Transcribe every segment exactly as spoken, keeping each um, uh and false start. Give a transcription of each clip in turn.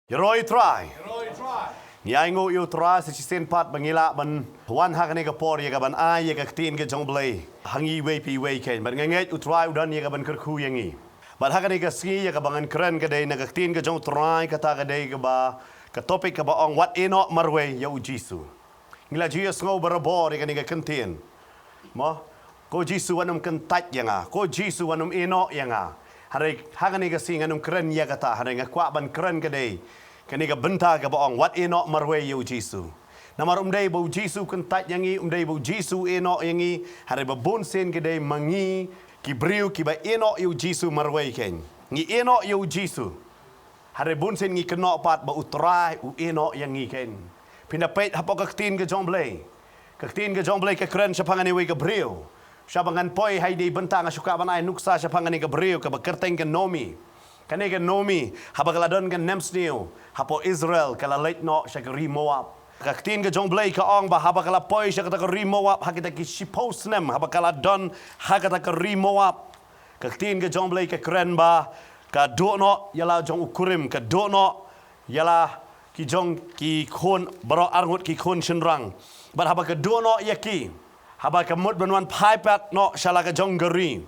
Ïaroh ïa u Trai. Ngi ainguh ïa u Trai sa shisien pat ba ngi lah ban wan ha kane ka por ïa ka ban ai ïa ka ktien ka jong u Blei ha ngi iwei pa iwei kein. Bad nga ngeit u Trai u don ïa ka ban kyrkhu ïa ngi. Bad ha kane ka sngi ïa ka ba ngan kren ka dei na ka ktien ka jong u Trai, kata ka dei kaba, ka topic kaba ong wat ïehnoh marwei ïa u Jisu. Ngi la ju ïohsngew barabor ïa kane ka kyntien. Mo, ko Jisu wat nym kyntait ïa nga, ko Jisu wat nym ïehnoh ïa nga. Hynrei ha kane ka sngi ngan nym kren ïa kata, hynrei nga kwah ban kren ka dei kane ka bynta kaba ong wat ïehnoh marwei ïa u Jisu. Namar um dei ba u Jisu u kyntait ïa ngi, um dei ba u Jisu u ïehnoh ïa ngi, hynrei ba bun sien ka dei ma ngi ki briew kiba ïehnoh ïa u Jisu marwei kein. Ngi ïehnoh ïa u Jisu, hynrei bun sien ngi kynnoh pat ba u Trai u ïehnoh ïa ngi kein. Phin da peit hapoh ka ktien ka jong u Blei. Ka ktien ka jong u Blei ka kren shaphang kane kawei ka briew. Sha ba ngan poi ha kane ka bynta nga shu kwah ban ai nuksa shaphang kane ka briew kaba kyrteng ka Naomi. Kane ka Naomi, haba ka la don ka nemsniew hapoh Israel, ka la leit noh sha ka ri Moab. Ka ktien ka jong u Blei ka ong ba haba ka la poi sha kata ka ri Moab ha kita ki shiphew snem, haba ka la don ha kata ka ri Moab, ka ktien ka jong u Blei ka kren ba ka duh noh ïa la jong u kurim, ka duh noh ïa la ki jong ki khun baroh arngut ki khun shynrang. Bad haba ka duh noh ïa ki, haba ka mut ban wan phai pat noh sha la ka jong ka ri,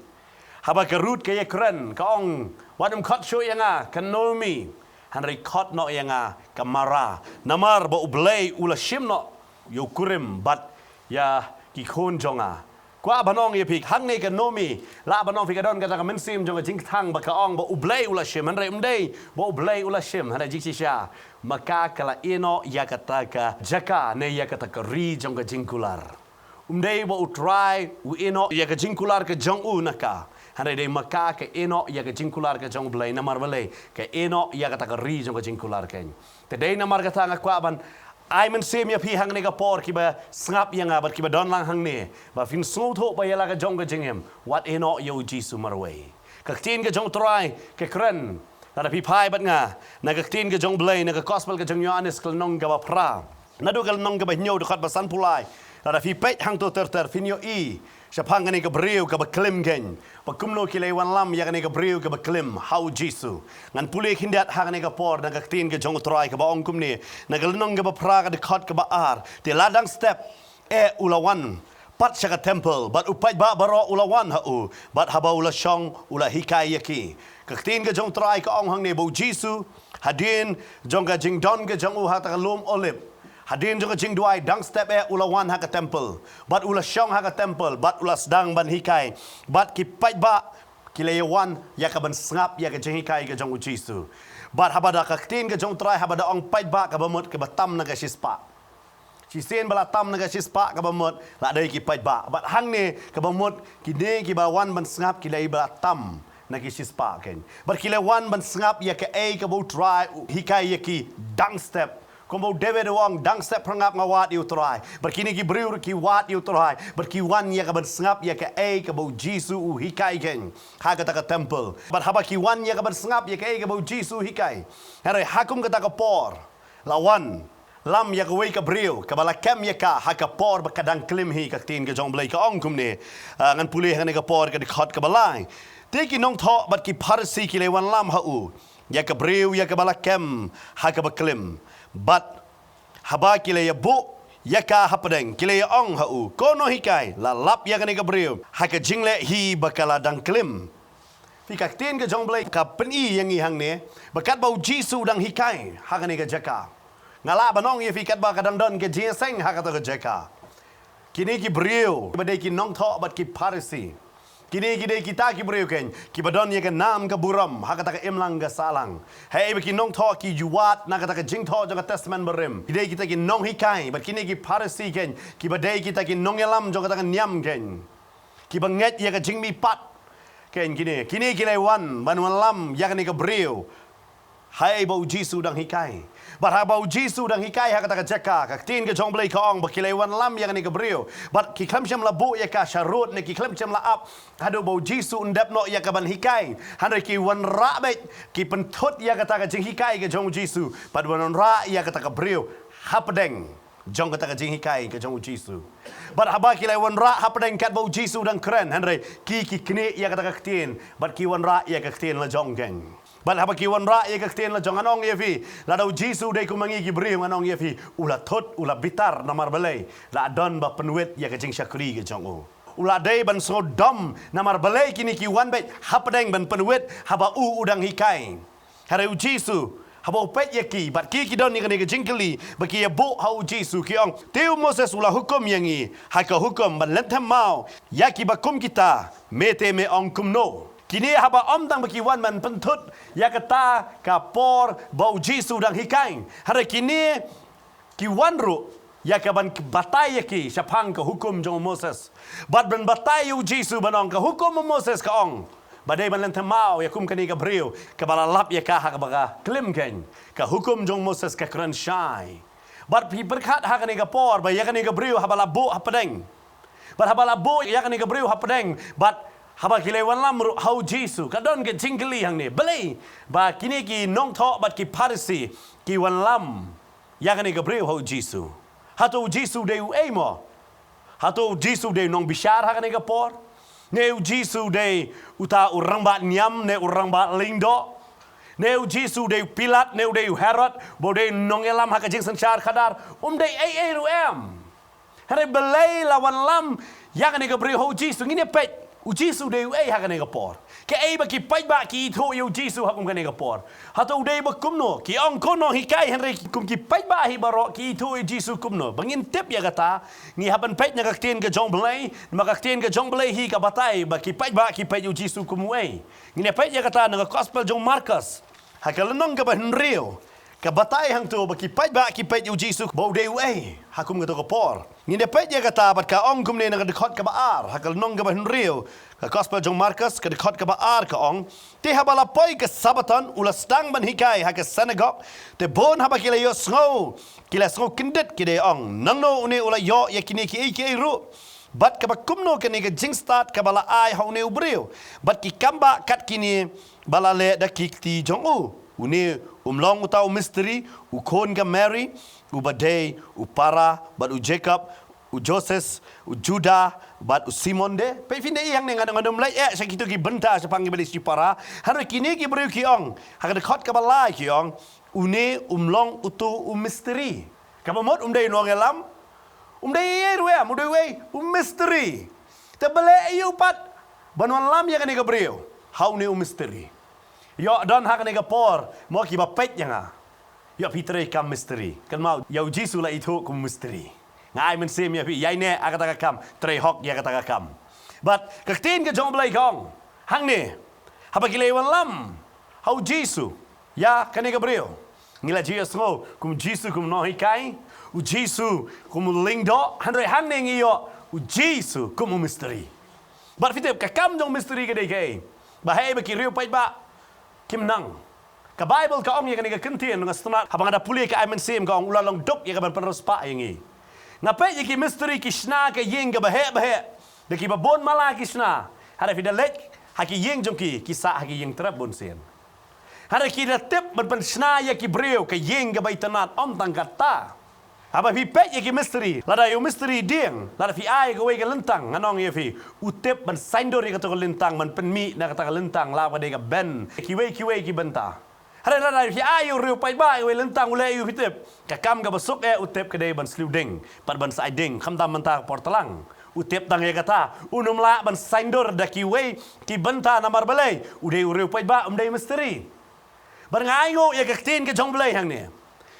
haba ka Ruth ka ïakren, ka ong, wat nym khot shuh ïa nga ka Naomi, hynrei khot noh ïa nga ka Mara. Namar ba u Blei u la shim noh ïa u kurim bad ïa ki khun jong nga. Kwah ban ong ïa phi, hangne ka Naomi, lah ban ong phi ka don kata ka mynsiem jong ka jingkthang ba ka ong ba u Blei u la shim, hynrei um dei ba u Blei u la shim, hynrei jingshisha ma ka ka la ïehnoh ïa kata ka jaka ne ïa kata ka ri jong ka jingkular. Um dei ba u Trai u ïehnoh ïa ka jingkular ka jong u na ka, hynrei dei ma ka ka ïehnoh ïa ka jingkular ka jong u Blei. Namar balei? Ka ïehnoh ïa kata ka ri jong ka jingkular kein. Te dei namar kata nga kwah ban ai mynsiem ïa phi hangne ka por, kiba sngap ïa nga bad kiba don lang hangne, ba phin sngewthuh ba ïa la ka jong ka jingim, wat ïehnoh ïa u Jisu marwei. Ka ktien ka jong u Trai ka kren, lada phi phai bad nga na ka ktien ka jong u Blei, na ka Gospel ka jong u Ïoannis ka lynnong kaba phra, naduh ka lynnong kaba hynñiew, dkhot ba sanphew lai. Lada phi peit hangto ter ter phin ïohi shaphang kane ka briew kaba klim kein, ba kumno ki la ïawan lam ïa kane ka briew kaba klim ha u Jisu. Ngan pule khyndiat ha kane ka por na ka ktien ka jong u Trai kaba ong kumne, na ka lynnong kaba phra ka dkhot kaba ar: Te la dang step eh u la wan pat sha ka temple, bad u paidbah baroh u la wan ha u, bad haba u la shong u la hikai ïa ki. Ka ktien ka jong u Trai ka ong hangne ba u Jisu, hadien jong ka jingdon ka jong u ha kata ka lum Olib, hadien jong ka jingduwai, dang step eh u la wan ha ka temple, bad u la shong ha ka temple, bad u la sdang ban hikai, bad ki paidbah ki la ïawan ïa ka ban sngap ïa ka jinghikai ka jong u Jisu. Bad haba da ka ktien ka jong u Trai, haba da ong paidbah, kaba mut kaba tam na ka shispah. Shisien ba la tam na ka shispah kaba mut la dei ki paidbah. Bad hangne kaba mut kine kiba wan ban sngap ki la ïa ba la tam na ki shispah kein. Bad ki la wan ban sngap ïa kaei kaba u Trai u hikai ïa ki dang step. Kumba u David u ong, dang step phyrngap nga wad ïa u Trai. Bad kine ki briew ki wad ïa u Trai, bad ki wan ïa ka ban sngap ïa kaei kaba u Jisu u hikai kein ha kata ka temple. Bad haba ki wan ïa ka ban sngap ïa kaei kaba u Jisu u hikai, hynrei ha kum kata ka por la wan lam ïa kawei ka briew kaba la kem ïa ka ha ka por ba ka dang klim hi. Ka ktien ka jong u Blei ka ong kumne, ah, ngan pule ha kane ka por ka dkhot kaba lai: Te ki nongthoh bad ki Pharisi ki la ïawan lam ha u ïa ka briew ïa kaba la kem ha kaba klim. Bad haba ki la ïabuh ïa ka hapdeng, ki la ïa ong ha u, Ko Nonghikai, la lap ïa kane ka briew ha ka jingleh hi ba ka la dang klim. Phi, ka ktien ka jong u Blei ka pyni ïa ngi hangne ba katba u Jisu u dang hikai ha kane ka jaka, nga lah ban ong ïa phi katba ka dang don ka jingïaseng ha kata ka jaka, kine ki briew kiba dei ki nongthoh bad ki Pharisi, kine ki dei kita ki briew kein kiba don ïa ka nam ka burom ha kata ka imlang ka sahlang. Haba ki nongthoh ki ju wad na kata ka jingthoh jong ka Testament Barim, ki dei kita ki nonghikai, bad kine ki Pharisi kein kiba dei kita ki nongïalam jong kata ka niam kein, kiba ngeit ïa ka jingmihpat kein. Kine, kine ki la ïawan ban wan lam ïa kane ka briew haba u Jisu u dang hikai. Bad haba u Jisu u dang hikai ha kata ka jaka, ka ktien ka jong u Blei ka ong ba ki la ïawan lam ïa kane ka briew, bad ki khlem shym la buh ïa ka sharud ne ki khlem shym la ap haduh ba u Jisu un dep noh ïa ka ban hikai. Hynrei ki wanrah beit, ki pynthut ïa kata ka jinghikai ka jong u Jisu bad wan wanrah ïa kata ka briew hapdeng jong kata ka jinghikai ka jong u Jisu. Bad haba ki la ïawan wanrah hapdeng katba u Jisu u dang kren, hynrei ki, ki knieh ïa kata ka ktien bad ki wanrah ïa ka ktien la jong kein. Bad haba ki wanrah ïa ka ktien la jong, ngan ong ïa phi, lada u Jisu u dei kum ma ngi ki briew, ngan ong ïa phi, u la thut, u la bitar, namar balei? La don ba pynwit ïa ka jingshakri ka jong u. U la dei ban sngewdom, namar balei kine ki wan beit hapdeng ban pynwit haba u u dang hikai. Hynrei u Jisu, haba u peit ïa ki, bad ki ki don ïa kane ka jingkylli, ba ki ïabuh ha u Jisu, ki ong, te u Moses u la hukum ïa ngi ha ka hukum ban lynthem maw ïa kiba kum kita, me te me ong kumno? Kine haba ym tang ba ki wan ban pynthut ïa kata ka por ba u Jisu u dang hikai, hynrei kine ki wan ruh ïa ka ban batai ïa ki shaphang ka hukum jong u Moses, bad ban batai ïa u Jisu ban ong, ka hukum u Moses ka ong ba dei ban lynthem maw ïa kum kane ka briew kaba la lap ïa ka ha kaba ka klim keiñ. Ka hukum jong u Moses ka kren shai. Bad phi pyrkhat ha kane ka por ba ïa kane ka briew haba la buh hapdeng, bad haba la buh ïa kane ka briew hapdeng, bad haba ki la wanlam ruh ha u Jisu, ka don ka jingkylli hangne, balei ba kine ki nongthoh bad ki Pharisi ki wanlam ïa kane ka briew ha u Jisu? Hato u Jisu u dei uei mo? Hato u Jisu u dei u nongbishar ha kane ka por? Ne u Jisu u dei uta u rangbah niam, ne u rangbah lyngdoh? Ne u Jisu u dei u Pilat, ne u dei u Herod, ba u dei u nongïalam ha ka jingsynshar khadar? Um dei ei ei ruh em. Hynrei balei la wanlam ïa kane ka briew ha u Jisu? Ngin ïa peit, u Jisu u dei uei ha kane ka por? Kaei ba ki paidbah ki ithuh ïa u Jisu ha kum kane ka por? Hato u dei ba kumno? Ki ong ko nonghikai, hynrei kum ki paidbah hi baroh ki ithuh ïa u Jisu kumno? Ba ngin tip ïa kata, ngi hap ban peit na ka ktien ka jong U Blei, namar ka ktien ka jong U Blei hi ka batai ba ki paidbah ki peit ïa u Jisu kum uei. Ngin ïa peit ïa kata na ka gospel jong u Markos, ha ka lynnong kaba hynriew, ka batai hangto ba ki paidbah ki peit ïa u Jisu ba u dei uei ha kum kato ka por. Ngin ïa peit ïa kata bad ka ong kumne na ka dkhot kaba ar, ha ka lynnong kaba hynriew ka gospel jong u Markos, ka dkhot kaba ar ka ong, te haba la poi ka Sabbaton u la sdang ban hikai ha ka synagog. Te bun haba ki la ïohsngew, ki la sngew kyndit, ki da ong, nangno une u la ïoh ïa kine kiei kiei ruh? Bad kaba kumno kane ka jingstad kaba la ai ha une u briew? Bad ki kam ba kat kine ba la leh da ki kti jong u? Une um long uta u mistri, u khun ka Mary, uba dei u para bad u Jakob, u Joses, u Juda bad u Simon de? Peit phin da ïohi hangne, ngan, ngan ym leit eh sha kito ki bynta shaphang kiba dei shipara. Hynrei kine ki briew ki ong, ha ka dkhot kaba lai ki ong, une um long uto u mistri. Kaba mut um dei u nongïalam, um dei ei ei ruh em, um dei uei, u mistri. Te balei aïu pat ban wanlam ïa kane ka briew ha une u mistri? Ïoh don ha kane ka por mo kiba peit ïa nga, ïoh phi trei kam mistri. Kynmaw, ïa u Jisu la ithuh kum u mistri. Nga ai mynsiem ïa phi, ïaineh ha kata ka kam, trei hok ïa kata ka kam. Bad ka ktien ka jong U Blei ka ong hangne, haba ki la wanlam ha u Jisu ïa kane ka briew, ngi la ju ïohsngew kum u Jisu kum u nonghikai, u Jisu kum u lyngdoh, hynrei hangne ngi ïoh u Jisu kum u mistri. Bad phi tip ka kam jong u mistri ka dei kaei? Ba haei ba ki riew paidbah kim nang? Ka Baibl ka ong ïa kane ka kyntien, nga sngewtynnat haba nga da pule ka ai mynsiem, ka ong, u la long duk ïa ka ban pynriewspah ïa ngi. Nga peit ïa ki mistri ki shna ka ïing kaba heh ba heh, da kiba bun mala ki shna. Hynrei phi da leit ha ki ïing jong ki, ki sah ha ki ïing trep bun sien. Hynrei ki da tip ban pynshna ïa ki briew ka ïing kaba itynnad. Ym tang kata, haba phi peit ïa ki mistri, lada ïa u mistri dieng, lada phi ai kawei ka lyntang, ngan ong ïa phi, u tip ban saiñdur ïa kato ka lyntang, ban pynmih na kata ka lyntang, la ka dei ka ben, kiwei kiwei ki bynta. Hynrei lada phi ai ïa u riew paidbah kawei lyntang, u leh aïu phi tip? Ka kam kaba suk eh u tip ka dei ban sliew ding bad ban shai ding, khamtam mynta ka por tlang. U tip tang ïa kata, un ym lah ban saiñdur da kiwei ki bynta, namar balei? U dei u riew paidbah, um dei mistri. Bad nga ainguh ïa ka ktien ka jong U Blei hangne,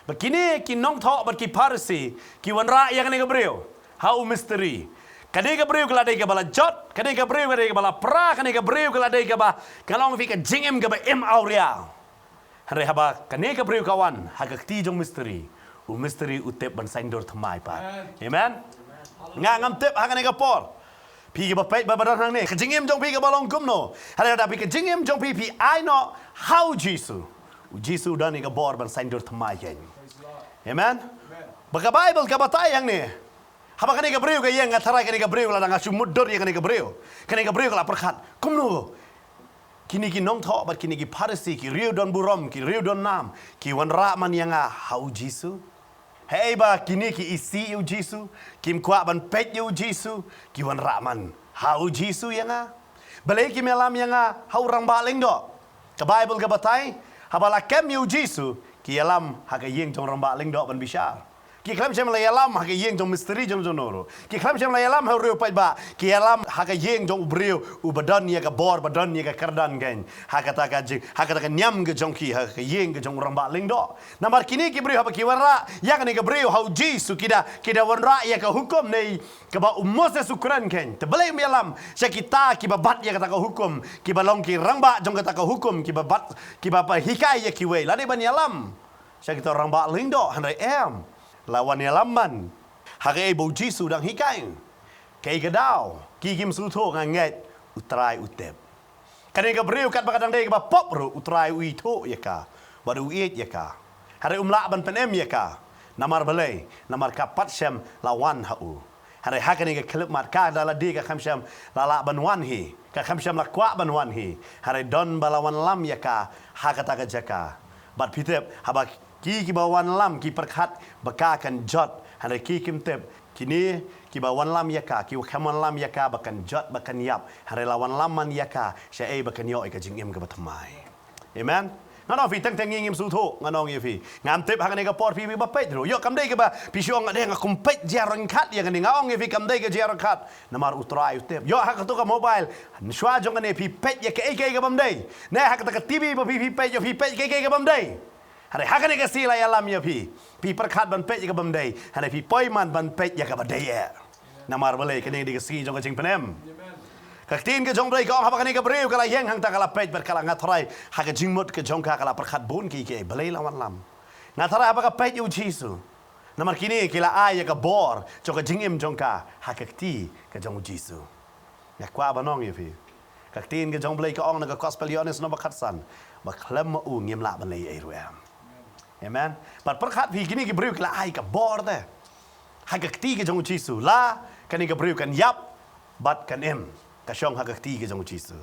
ba kine ki nongthoh bad ki Pharisi ki wanrah ïa kane ka briew ha u mistri. Kane ka briew ka la dei kaba la jot, kane ka briew ka dei kaba la pra, kane ka briew ka la dei kaba, ngan ong ïa phi, ka jingim kaba im awria. Hynrei haba kane ka briew ka wan ha ka kti jong u mistri, u mistri u tip ban saiñdur thymmai pat. Amen. Nga ngam tip ha kane ka por, phi kiba peit ba ba don hangne, ka jingim jong phi kaba long kumno. Hynrei lada phi, ka jingim jong phi phi ai noh ha u Jisu, u Jisu u don ïa ka bor ban saiñdur thymmai ïa ngi. Amen. Ba ka Baibl ka batai hangne, haba kane ka briew ka ïeng, nga tharai kane ka briew, lada nga shu mutdur ïa kane ka briew, kane ka briew ka la pyrkhat, kumno kine ki nongthoh bad kine ki Pharisi, ki riew don burom, ki riew don nam, ki wanrah man ïa nga ha u Jisu? Haei ba kine ki isih ïa u Jisu, kim kwah ban peit ïa u Jisu, ki wanrah man ha u Jisu ïa nga? Balei kim ïalam ïa nga ha u rangbah lyngdoh? Ka Baibl ka batai, haba la kem ïa u Jisu, ki ïalam ha ka ïing jong u rangbah lyngdoh ban bishar. Ki khlem shym la ïalam ha ka ïing jong u mistri jong u jong u ruh. Ki khlem shym la ïalam ha u riewpaidbah, ki ïalam ha ka ïing jong u briew uba don ïa ka bor, ba don ïa ka kyrdan kein. Ha kata ka jing, ha kata ka niam ka jong ki, ha ka ïing ka jong u rangbah lyngdoh. Namar kine ki briew haba ki wanrah ïa kane ka briew ha u Jisu, ki da, ki da wanrah ïa ka hukum ne kaba u Moses u kren kein. Te balei ym ïalam sha kita kiba bat ïa kata ka hukum, kiba long ki rangbah jong kata ka hukum, kiba bat, kiba hikai ïa kiwei, lane ban ïalam sha kita rangbah lyngdoh? Hynrei em, la wan ïalam man ha kaei ba u Jisu u dang hikai. Kaei ka daw? Ki kim sngewthuh. Nga ngeit U Trai u tip. Kane ka briew katba ka dang dei kaba pop ruh, U Trai u ithuh ïa ka, bad u ïeit ïa ka. Hynrei um lah ban pynim ïa ka. Namar balei? Namar ka pat shym la wan ha u. Hynrei ha kane ka khyllipmat, ka da lade ka khlem shym la lah ban wan hi, ka khlem shym la kwah ban wan hi. Hynrei don ba la wanlam ïa ka ha kata ka jaka. Bad phi tip, haba ki, kiba wanlam ki pyrkhat ba ka kan jot, hynrei ki kim tip, kine kiba wanlam ïa ka, kiba khlem wanlam ïa ka ba kan jot, ba kan ïap, hynrei la wanlam man ïa ka shaei? Ba kan ïoh ïa ka jingim kaba thymmai. Amen. Ngan ong phi, teng teng ngi ngim sngewthuh, ngan ong ïa phi. Ngam tip ha kane ka por phi, phi ba peit ruh. Ïoh kam dei kaba phi shu ong, nga dei, nga kum peit jia ryngkat ïa kane. Nga ong ïa phi, kam dei ka jia ryngkat. Namar U Trai u tip. Ïoh ha kato ka mobile, shuwa jong kane phi peit ïa kaei kaei kabym dei. Ne ha kata ka T V ba phi, phi peit, ïoh phi peit kaei kaei kabym dei. Hynrei ha kane ka sngi la ïalam ïa phi. Phi pyrkhat ban peit ïa kabym dei, hynrei phi poi man ban peit ïa kaba dei eh. Namar balei? Kane ka dei ka sngi jong ka jingpynim. Ka ktien ka jong U Blei ka ong, haba kane ka briew ka la ïeng hangta, ka la peit bad ka la ngat tharai ha ka jingmut ka jong ka, ka la pyrkhat bun kiei kiei. Balei la wanlam? Ngat tharai haba ka peit ïa u Jisu. Namar kine ki la ai ïa ka bor jong ka jingim jong ka ha ka kti ka jong u Jisu. Nga kwah ban ong ïa phi, ka ktien ka jong U Blei ka ong na ka Gospel Ïoannis lynnong ba khatsan, ba khlem ma u ngim lah ban leh ei ruh em. Amen. Bad pyrkhat phi, kine ki briew ki la ai ka bor te ha ka kti ka jong u Jisu, la kane ka briew kan ïap bad kan im. Ka shong ha ka kti ka jong u Jisu.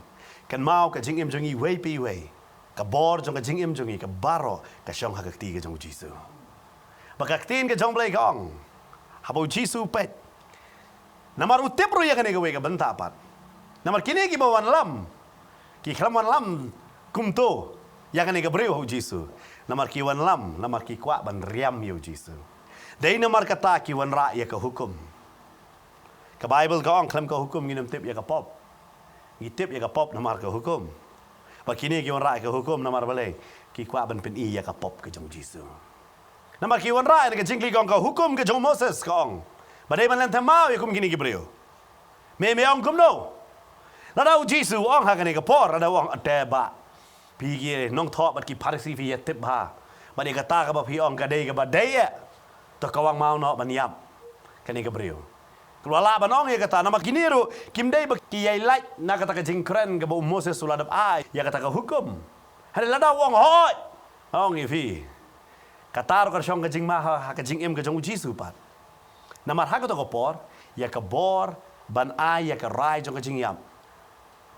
Kynmaw, ka jingim jong ngi iwei pa iwei, ka bor jong ka jingim jong ngi, ka baroh ka shong ha ka kti ka jong u Jisu. Ba ka ktien ka jong U Blei ka ong, haba u Jisu u peit, namar u tip ruh ïa kane kawei ka bynta pat. Namar kine kiba wanlam, ki khlem wanlam kumto ïa kane ka briew ha u Jisu. Namar ki wanlam namar ki kwah ban riam ïa u Jisu. Dei namar kata ki wanrah ïa ka hukum. Ka Baibl ka ong, khlem ka hukum ngin ym tip ïa ka pop. Ngi tip ïa ka pop namar ka hukum. Ba kine ki wanrah ïa ka hukum namar balei? Ki kwah ban pyni ïa ka pop ka jong u Jisu. Namar ki wanrah ïa ka jingkyrkhu, ka hukum ka jong u Moses ka ong ba dei ban lynthem maw ïa kum kine ki briew. Me, me ong kumno? Lada u Jisu u ong ha kane ka por, lada u ong, ate ba, phi ki nongthoh bad ki Pharisi phi ïa tip bha. Bad ïa kata kaba phi ong ka dei kaba dei eh, to kawang maw noh ban ïap kane ka briew. Ka la lah ban ong ïa kata, namar kine ruh kim dei ba ki ïai lait na kata ka jingkren kaba u Moses u la dep ai ïa kata ka hukum. Hynrei lada u ong, hooid, ong ïa phi, kata ruh kan shong ka jingma ha, ha ka jingim ka jong u Jisu pat. Namar ha kato ka por, ïa ka bor ban ai ïa ka rai jong ka jingïap,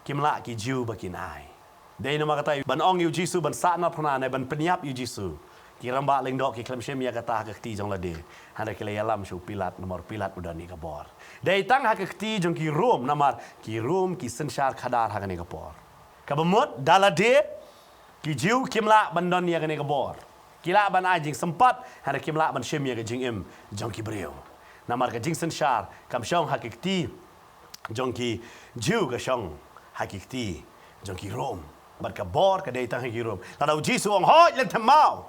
kim lah ki Jiw ba kin ai. Dei namar kata ban ong ïa u Jisu ban sahnarphna ne ban pynïap ïa u Jisu, ki rangbah lyngdoh ki khlem shim ïa kata ha ka kti jong lade. Hynrei ki la ïalam sha u Pilat, namar u Pilat u don ïa ka bor. Dei tang ha ka kti jong ki Rom, namar ki Rom ki synshar khadar ha kane ka por. Kaba mut da lade, ki Jiw kim lah ban don ïa kane ka bor. Ki lah ban ai jingsympat, hynrei kim lah ban shim ïa ka jingim jong ki briew. Namar ka jingsynshar kam shong ha ki kti jong ki Jiw, ka shong ha ki kti jong ki Rom. Bad ka bor ka dei tang ha ki Rom. Lada u Jisu u ong, hooid, lynthem maw,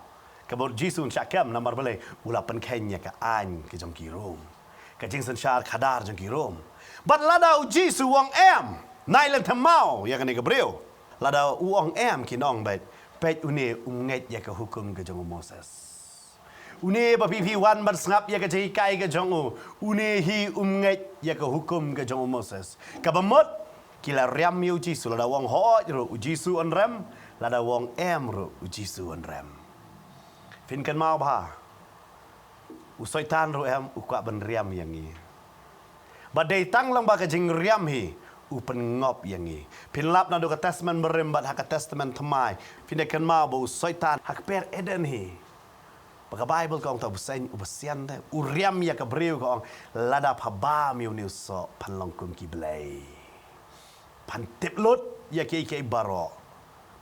ka bor u Jisu un shah kem, namar balei? U la pynkheiñ ïa ka aiñ ka jong ki Rom, ka jingsynshar khadar jong ki Rom. Bad lada u Jisu u ong, em, nai lynthem maw ïa kane ka briew, lada u ong, em, kin ong beit, peit, une um ngeit ïa ka hukum ka jong u Moses. Une ba phi, phi wan ban sngap ïa ka jinghikai ka jong u, une hi um ngeit ïa ka hukum ka jong u Moses. Kaba mut ki la riam ïa u Jisu. Lada u ong, hooid ruh, u Jisu un rem. Lada u ong, em ruh, u Jisu un rem. Phin kynmaw bha, u Soitan ruh em u kwah ban riam ïa ngi. Bad dei tang lyngba ka jingriam hi u pynngop ïa ngi. Phin lap naduh ka Testament Barim bad ha ka Testament Thymmai, phin da kynmaw ba u Soitan ha ka per Eden hi, ba ka Baibl ka ong, uta u bseiñ, u bsian te, u riam ïa ka briew, ka ong, lada pha bam ïa une u soh, phan long kum ki blei. Phan tip lut ïa kiei kiei baroh.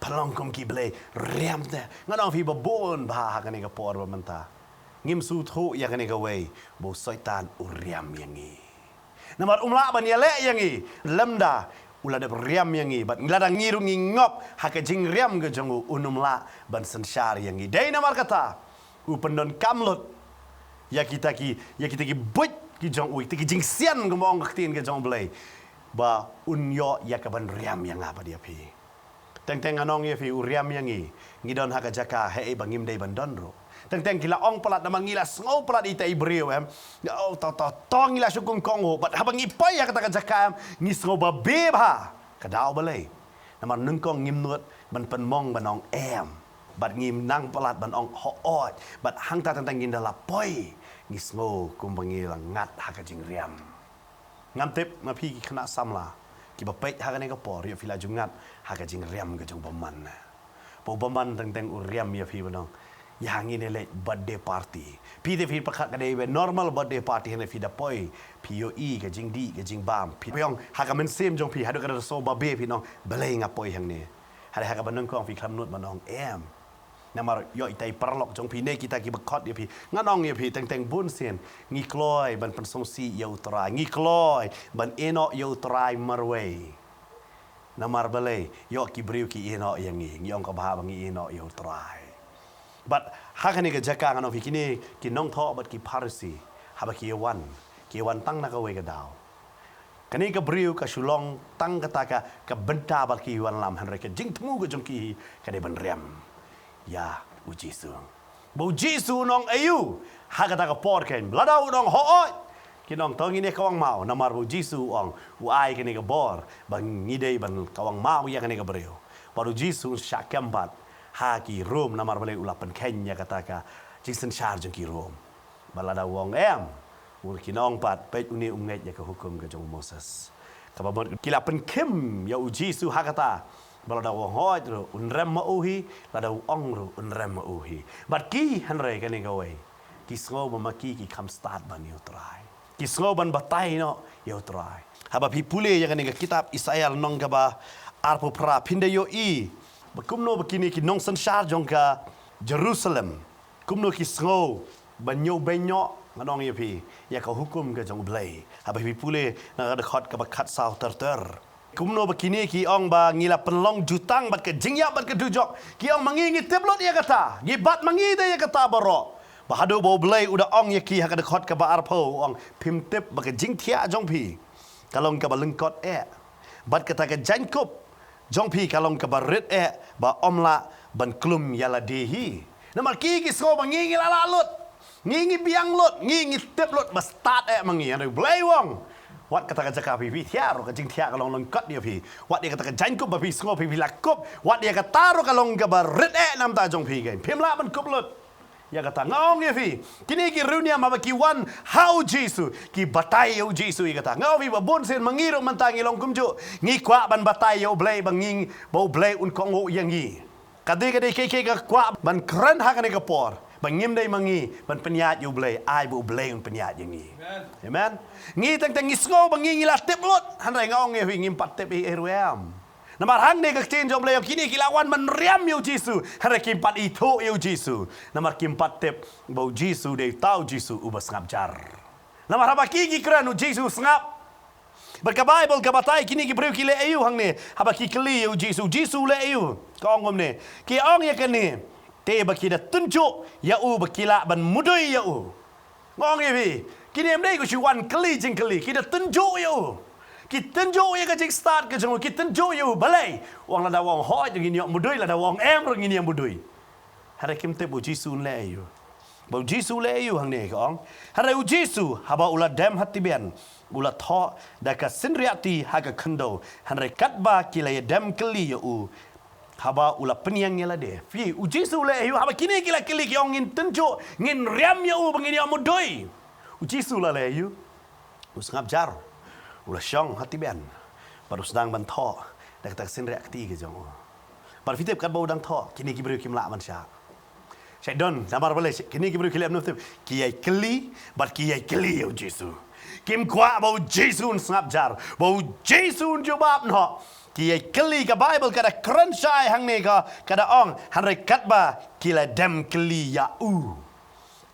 Ka long kum ki blei riam te. Ngan ong phi ba bun bha ha kane ka por ba mynta. Ngim sngewthuh ïa kane kawei ba u Soitan u riam ïa ngi. Namar um lah ban ïaleh ïa ngi, lymda u la dep riam ïa ngi, bad lada ngi ruh ngi ngop ha ka jingriam ka jong u, un ym lah ban synshar ïa ngi. Dei namar kata u pyndonkam lut ïa kita ki, ïa kita ki buit ki jong u, kita ki jingsian, kumba ong ka ktien ka jong u Blei, ba un ïoh ïa ka ban riam ïa nga bad ïa phi. Teng teng ngan ong ïa phi, u riam ïa ngi. Ngi don ha ka jaka hei ba ngim dei ban don ruh. Teng teng ki la ong palat, namar ngi la sngew palat ita i briew, em. Oh, to to to ngi la shu kongkong, oh, bad haba ngi poi ha kata ka jaka, em, ngi sngew babe bha. Ka daw balei? Namar nyngkong ngim nud ban pynmong ban ong em, bad ngim nang palat ban ong hooid. Bad hangta teng teng ngin da la poi, ngi sngew kumba ngi la ngat ha ka jingriam. Ngam tip ma phi ki khynnah samla kiba peit ha kane ka por, ïoh phi la ju ngat ha ka jingriam ka jong u bymman. Ba u bymman teng teng u riam ïa phi ban ong, ïa ngin ïa leit birthday party. Phi te phi pyrkhat ka dei ba normal birthday party, hynrei phi da poi, phi ïohi ka jingdih ka jingbam, phi ong ha ka mynsiem jong phi, haduh ka da sngewbabe, phi ong balei nga poi hangne. Hynrei ha kaba nyngkong phi khlem nud ban ong em. Namar ïoh ita i paralok jong phi ne kita kiba khot ïa phi. Ngan ong ïa phi, teng teng bun sien ngi kloi ban pynsngewsih ïa u Trai, ngi kloi ban ïehnoh ïa u Trai marwei. Namar balei? Ïoh ki briew ki ïehnoh ïa ngi, ngi ong ka bha ba ngi ïehnoh ïa u Trai. Bad ha kane ka jaka ngan ong phi, kine ki nongthoh bad ki Pharisi, haba ki ïa wan, ki ïa wan tang na kawei ka daw. Kane ka briew ka shu long tang kata ka, ka bynta ba ki wan lam, hynrei ka jingthmu ka jong ki ka dei ban riam ïa u Jisu. Ba u Jisu un ong aïu ha kata ka por, kein lada un ong hooid, kin ong to ngin ïa kawang maw. Namar ba u Jisu u ong, u ai kane ka bor ba ngi dei ban kawang maw ïa kane ka briew. Bad u Jisu un shah kem pat ha ki Rom, namar balei? U la pynkheiñ ïa kata ka jingsynshar jong ki Rom. Ba lada u ong em, u kin ong pat, peit, une um ngeit ïa ka hukum ka jong u Moses. Kaba mut ki la pynkhim ïa u Jisu ha kata, ba lada u ong hooid ruh un rem ma u hi, lada u ong ruh un rem ma u hi. Bad ki, hynrei kane kawei, ki sngew ba ma ki ki kham stad ban ïa u Trai, ki sngew ban batai noh ïa u Trai. Haba phi pule ïa kane ka kitab Isaïah lynnong kaba arphew phra, phin da ïohi ba kumno ba kine ki nongsynshar jong ka Jerusalem, kumno ki sngew ban ñiewbeiñ noh, ngan ong ïa phi, ïa ka hukum ka jong u Blei. Haba phi pule na ka dkhot kaba khatsaw ter ter, kumno ba kine ki ong ba ngi la pynlong jutang bad ka jingïap bad ka dujok. Ki ong ma ngi, ngi tip lut ïa kata, ngi bat ma ngi da ïa kata baroh. Ba haduh ba u Blei u da ong ïa ki ha ka dkhot kaba arphew, u ong, phim tip ba ka jingthiah jong phi ka long kaba lyngkot eh, bad kata ka jaiñkup jong phi ka long kaba rit eh, ba ym lah ban klum ïa lade hi. Namar ki, ki sngew ba ngi, ngi la lah lut, ngi, ngi biang lut, ngi, ngi tip lut ba stad eh ma ngi. Hynrei u Blei u ong, wat kata ka jaka phi, phi thiah ruh, ka jingthiah ka long lyngkot ïa phi. Wat ïa kata ka jaiñkup ba phi sngew phi, phi la kup, wat ïa kata ruh ka long kaba rit eh na bynta jong phi, kein phim lah ban kup lut ïa kata. Nga ong ïa phi, kine ki riewniam haba ki wan ha u Jisu, ki batai ïa u Jisu ïa kata. Nga ong ïa phi ba bun sien ma ngi ruh mynta ngi long kumjuh, ngi kwah ban batai ïa u Blei ba ngi, ba u Blei un kohnguh ïa ngi. Ka dei, ka dei kaei kaei ka kwah ban kren ha kane ka por, ba ngim dei ma ngi ban pynïaid ïa u Blei, ai ba u Blei un pynïaid ïa ngi. Amen. Ngi teng teng ngi sngew ba ngi, ngi la tip lut, hynrei nga ong ïa phi, ngim pat tip ei ei ruh em. Namar hangne ka ktien jong u Blei, kine ki la wan ban riam ïa u Jisu, hynrei kim pat ithuh ïa u Jisu. Namar kim pat tip ba u Jisu dei uta u Jisu uba sngap jar. Namar haba ki, ki kren u Jisu sngap. Bad ka Baibl ka batai kine ki briew ki leh aïu hangne, haba ki kylli ïa u Jisu, u Jisu u leh aïu? Ka ong kumne, ki ong ïa kane, te ba ki da tynjuh ïa u ba ki lah ban mudui ïa u. Nga ong ïa phi, kine ym dei ki shu wan kylli jingkylli, ki da tynjuh ïa u. Ki tynjuh ïa ka jingstad ka jong u, ki tynjuh ïa u. Balei? U ong lada u ong hooid ruh ngin ïoh mudui, lada u ong em ruh ngin ïa mudui. Hynrei kim tip ba u Jisu un leh aïu. Ba u Jisu u leh aïu hangne, ka ong, hynrei u Jisu haba u la dem ha tbian, u la thoh da ka synriah kti ha ka khyndew. Hynrei katba ki la ïa dem kylli ïa u, haba u la pynïeng ïa lade. Phi, u Jisu u leh aïu haba kine ki la kylli, ki ong ngin tynjuh, ngin riam ïa u ba ngin ïoh mudui? U Jisu u la leh aïu? U sngap jar. U la shong ha tbian bad u sdang ban thoh da kata ka synriah kti ka jong u. Bad phi tip katba u dang thoh, kine ki briew kim lah ban shah. Shait don, namar balei? Kine ki briew ki leh em, tip, ki ïai kylli bad ki ïai kylli ïa u Jisu. Kim kwah ba u Jisu un sngap jar, ba u Jisu un jubab noh. Ki ïa kylli, ka Baibl ka da kren shai hangne ka, ka da ong, hynrei katba ki la dem kylli ïa u.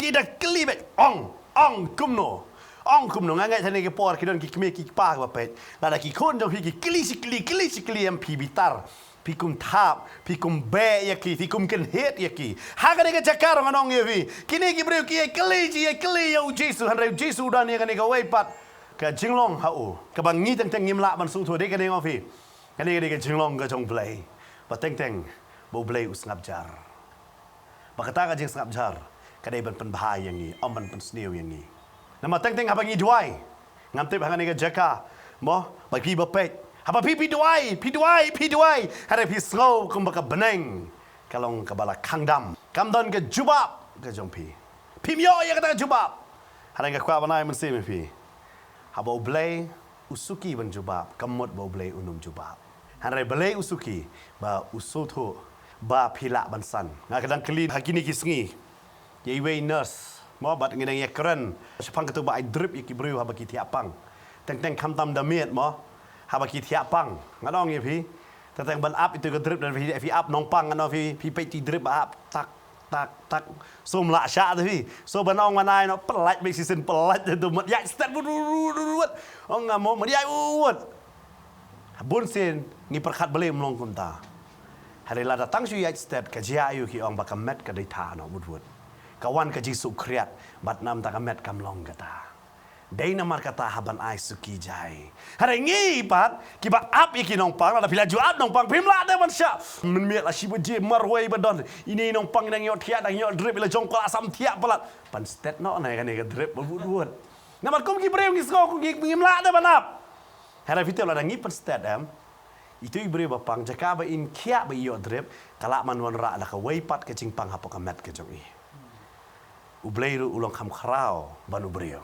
Ki da kylli beit, ong, ong kumno. Ong kumno, nga ngeit hangne ka por ki don ki kmie ki kpa kiba peit. Lada ki khun jong phi ki kylli shi kylli, kylli shi kylli, em, phi bitar. Phi kum thap, phi kum beh ïa ki, phi kum kynhied ïa ki. Ha kane ka jaka ruh ngan ong ïa phi. Kine ki briew ki ïa kylli, ki ïa kylli ïa u Jisu, hynrei u Jisu u don ïa kane kawei pat ka jinglong ha u. Kaba ngi teng teng ngim lah ban sngewthuh, dei kane nga ong phi. Kane ka dei ka jinglong ka jong U Blei. Ba teng teng, ba U Blei u sngap jar. Ba kata ka jingsngap jar ka dei ban pynbha ïa ngi, ym ban pynsniew ïa ngi. Namar teng teng haba ngi duwai, ngam tip ha kane ka jaka, mo, ba phi ba peit, haba phi, phi duwai, phi duwai, phi duwai, hynrei phi sngew kumba ka bneng ka long kaba la khang dam. Kam don ka jubab ka jong phi. Phim ïoh ïa kata ka jubab. Hynrei nga kwah ban ai mynsiem ïa phi. Haba U Blei u suki ban jubab, kam mut ba U Blei un ym jubab. Hynrei balei u suki? Ba u sngewthuh ba phi lah ban san. Nga ka dang kylli ha kine ki sngi ïa iwei i nurse, mo, bad ngi dang ïa kren shaphang katu ba ai drip ïa ki briew haba ki thiah pang. Teng teng khamtam da miet, mo, haba ki thiah pang. Ngan ong ïa phi, teng teng ban ap itu ka drip, da phi, phi ap nongpang, ngan ong phi, phi peit itu i drip ba ap tak tak tak. So ym lah shah te phi. So ban ong ban ai noh, pyllait beit shisien, pyllait te tu, mut ïaid stet wut wut wut wut. Ong nga mo, mut ïaid wut wut. Bunsien ngi pyrkhat balei ym long kumta. Hynrei lada tang shu ïaid stet, ka jia aïu ki ong ba ka met ka dei tha noh wut wut. Ka wan ka jingsukhriat, bad namar kata ka met kam long kata. Dei namar kata hap ban ai suki jai. Hynrei ngi pat kiba ap ïa ki nongpang, lada phi la ju ap nongpang, phim lah te ban shah. Mynmiet la shi baje marwei ba don ine i nongpang i dang ïoh thiah, dang ïoh drip, i la jong kwah sam thiah palat. Pynstet noh na kane ka drip ba wut wut. Namar kum ki briew ngi sngew kum ngi, ngim lah te ban ap. Hynrei phi tip lada ngi pynstet, em, itu i briew ba pang, jaka ba in khiah ba i ïoh drip, ka lah ban wanrah da kawei pat ka jingpang hapoh ka met ka jong i. U Blei ruh u long kham khraw ban u briew.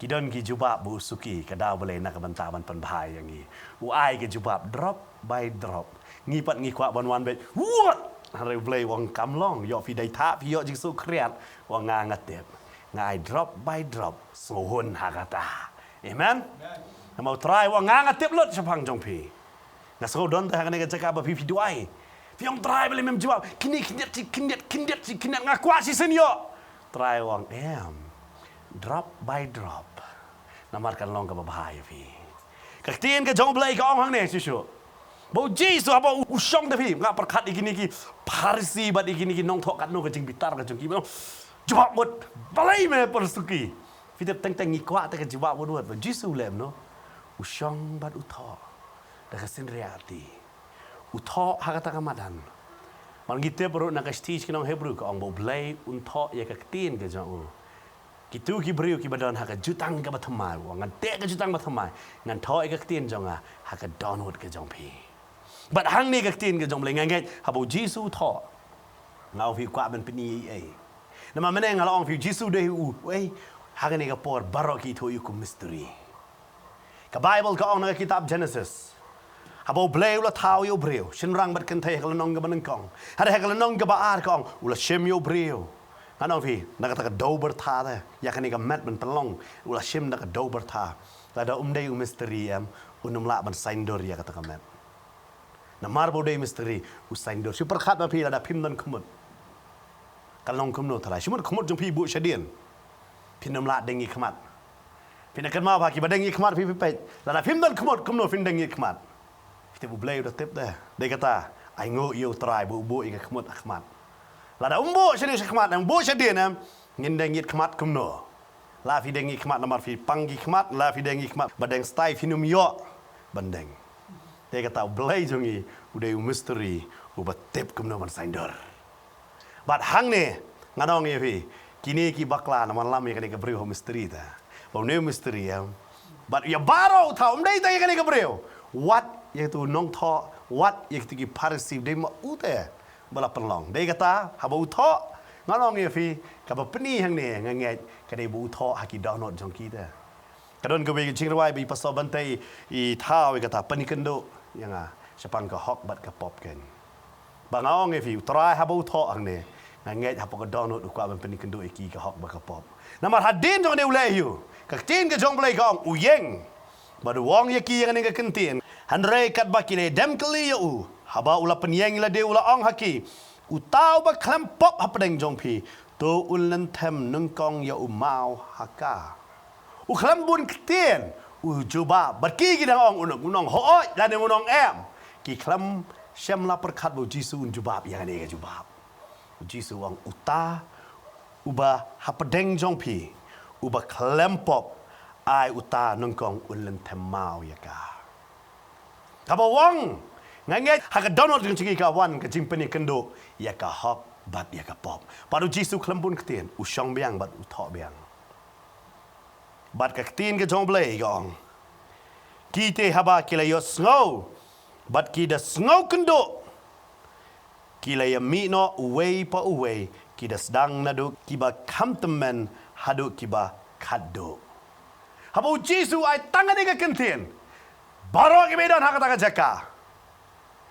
Ki don ki jubab ba u suki, ka daw balei? Na ka bynta ban pynbha ïa ngi. U ai ka jubab drop by drop. Ngi pat ngi kwah ban wan beit wut. Hynrei U Blei u ong kam long, ïoh phi dei tha, phi ïoh jingsukhriat. U ong nga nga tip. Nga ai drop by drop. Sngewhun ha kata. Amen. Namar U Trai u ong nga nga tip lut shaphang jong phi. Nga sngew don te ha kane ka jaka ba phi, phi duwai. Phi ong Trai balei mem jubab? Kine khyndiat shi khyndiat, khyndiat shi khyndiat, nga kwah shisien ïoh. Trai u ong em. Drop by drop. Namar kan long kaba bha ïa phi. Ka ktien ka jong U Blei ka ong hangne shisha. Ba u Jisu haba u, u shong da phi, nga pyrkhat ïa kine ki Pharisi bad ïa kine ki nongthoh katno ka jingbitar ka jong ki. Jubab wut, balei me pyrsuki? Phi tip teng teng ngi kwah te ka jubab wut wut. Ba u Jisu u leh kumno? U shong bad u thoh. Da ka synriah kti. U thoh ha kata ka madan. Mar ngi tip ruh na ka shithi sha ki nong Hebru ka ong ba U Blei un thoh ïa ka ktien ka jong u. Kitu ki briew kiba don ha ka jutang kaba thymmai, u ong ngan teh ka jutang ba thymmai, ngan thoh ïa ka ktien jong nga ha ka dohnud ka jong phi. Bad hangne ka ktien ka jong U Blei nga ngeit haba u Jisu u thoh. Nga ong phi u kwah ban pyni ei ei. Namar mynne nga la ong phi u Jisu dei u, ei, ha kane ka por baroh ki ithuh ïa u kum mystery. Ka Baibl ka ong na ka kitab Genesis. Haba U Blei u la thaw ïa u briew, shynrang bad kynthei ha ka lynnong kaba nyngkong. Hynrei ha ka lynnong kaba ar ka ong, u la shim ïa u briew. Ngan ong phi, na kata ka dew byrtha te, ïa kane ka met ban pynlong, u la shim da ka dew byrtha. Lada um dei u mistri em, un ym lah ban saiñdur ïa kata ka met. Namar ba u dei mistri, u saiñdur. Shu pyrkhat ma phi lada phim don khmut. Kan long kumno tharai. Shu mut khmut jong phi buh shadien. Phin ym lah deng ïa khmat. Phin ïa kynmaw ba kiba deng ïa khmat phi phi peit. Lada phim don khmut kumno phin deng ïa khmat. Phi tip U Blei u da tip de. Dei kata, ainguh ïa U Trai ba u buh ïa ka khmut ha khmat. Lada um buh shadien sha khmat, um buh shadien em, ngin deng ïa khmat kumno. La phi deng ïa khmat namar phi pang ïa khmat, la phi deng ïa khmat ba deng stai phin ym ïoh ban deng. Te kata U Blei jong ngi u dei u mistri uba tip kumno ban saiñdur. Bad hangne ngan ong ïa phi, kine ki bakla namar lam ïa kane ka briew ha mistri ta. Ba une u mistri em. Bad ïa baroh u thaw, ym dei tang ïa kane ka briew. Wat ïa kitu u nongthoh, wat ïa kitu ki Pharisi, dei ma u te ba la pynlong. Dei kata, haba u thoh, ngan ong ïa phi, kaba pyni hangne, nga ngeit, ka dei ba u thoh ha ki dohnud jong ki te. Ka don kawei ka jingrwai ba i Pastor Bantei i thaw ïa kata, pynkynduh ïa nga shaphang ka hok bad ka pop kein. Ba nga ong ïa phi, U Trai haba u thoh hangne, nga ngeit hapoh ka dohnud u kwah ban pynkynduh ïa ki ka hok bad ka pop. Namar hadien jong kane u leh aïu, ka ktien ka jong U Blei ka ong, u ïeng. Bad u ong ïa ki ïa kane ka ktien, Hynrei katba ki la dem kylli ïa u, haba u la pynïeng ïa lade, u la ong ha ki, uta uba khlem pop hapdeng jong phi, to un lynthem nyngkong ïa u maw ha ka. U khlem bun ktien, u jubab. Bad ki ki dang ong, un ong hooid lane un ong em. Ki khlem shym la pyrkhat ba u Jisu un jubab ïa kane ka jubab. U Jisu u ong, uta uba hapdeng jong phi, uba khlem pop, ai uta nyngkong un lynthem maw ïa ka. Kaba u ong, nga ngeit ha ka dohnud ka jong ngi ka wan ka jingpynïakynduh ïa ka hok bad ïa ka pop. Bad u Jisu u khlem bun ktien, u shong biang bad u thoh biang. Bad ka ktien ka jong U Blei ka ong, ki te haba ki la ïohsngew bad ki da sngewkynduh, ki la ïamih noh uwei pa uwei, ki da sdang naduh kiba kham tymmen haduh kiba khatduh. Haba u Jisu u ai tang kane ka kyntien, baroh kiba don ha kata ka jaka,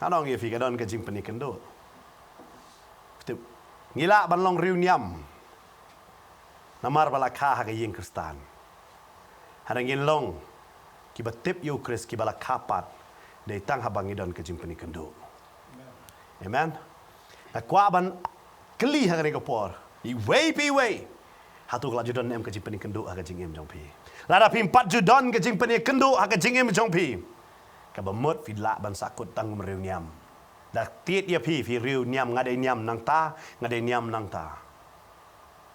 ngan ong ïa phi, ka don ka jingpynïakynduh. Tip, ngi lah ban long riewniam namar ba la kha ha ka ïing Khristan. Hynrei ngin long kiba tip ïa u Khrist, kiba la kha pat, dei tang haba ngi don ka jingpynïakynduh. Amen. Nga kwah ban kylli ha kane ka por, iwei pa iwei, hato ka la ju don ne em ka jingpynïakynduh ha ka jingim jong phi? Lada phim pat ju don ka jingpynïakynduh ha ka jingim jong phi, kaba mut phi lah ban sahkut tang kum riewniam. Da tied ïa phi, phi riewniam, nga dei niam nangta, nga dei niam nangta.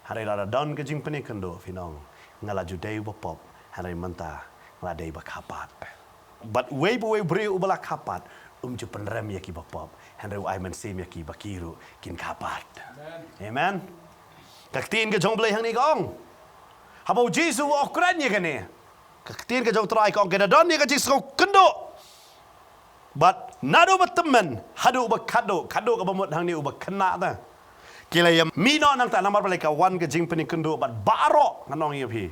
Hynrei lada don ka jingpynïakynduh, phin ong, nga la ju dei uba pop, hynrei mynta nga la dei ba kha pat. Bad uwei pa uwei u briew uba la kha pat um ju pynrem ïa kiba pop, hynrei u ai mynsiem ïa ki ba ki ruh kin kha pat. Amen. Ka ktien ka jong U Blei hangne ka ong, haba u Jisu u kren ïa kane, ka ktien ka jong U Trai ka ong, ka da don ïa ka jingsngewkynduh. Bad naduh ba tymmen haduh ba khatduh, khatduh kaba mut hangne uba khynnah te, ki la ïamih noh nangta, namar balei? Ka wan ka jingpynïakynduh. Bad baroh, ngan ong ïa phi,